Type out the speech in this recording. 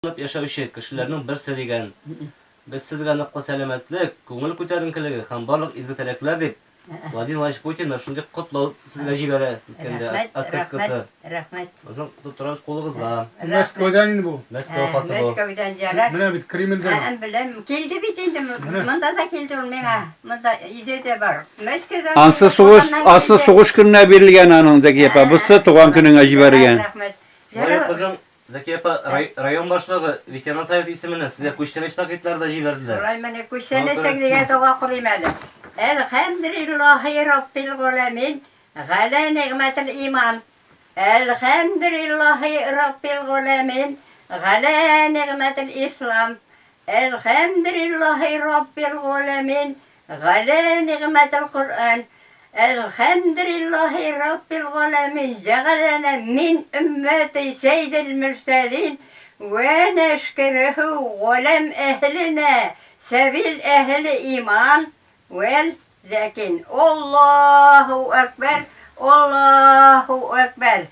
Яшәүче кешеләрнең берсе дигән. Без сезгә ныклы сәламәтлек, күңел күтәренкелеге һәм барлык изге теләкләр дип, Владимир Владимирович Путин менә шундый котлау сезгә җибәрә үткәндә Рәхмәт, открыткасы. рәхмәт, рәхмәт. Безнең тотып торабыз кулыгызга. Мәскәүдән инде бу. Мәскәү хаты бу. Мәскәүдән ярар. Менә бит Кремльдән. Ә, беләм. Килде бит инде. Менә. Монда да килде ул миңа. Монда өйдә дә бар. Мәскәүдән. Ансы килде, сугыш, Казаннан ансы килде. сугыш көненә бирелгән аның Зәкия апа. Бусы туган көнеңә җибәргән. Рәхмәт. Шулай ук Ярар. безнең Зәкия апа, район башлыгы, ветеран советы исеменнән сезгә күчтәнәч пакетлары да җибәрделәр. Шулай менә күчтәнәчең дигән дога кылыйм әле. Әлхәмдүлиллаһи раббил галәмин галә нигъмәтел иман. Әлхәмдүлиллаһи раббил галәмин галә нигъмәтел ислам. Әлхәмдүлиллаһи раббил галәмин Галә нигъмәтел Коръән, Әлхәмдүлиллаһи раббил галәмин, җәгаләнә мин өммәти сәйдел мөрсәлин, вә нәшкерүһү галәм әһленә сәбил әһле иман вәл зәкин. Аллаһу әкбәр, Аллаһу әкбәр.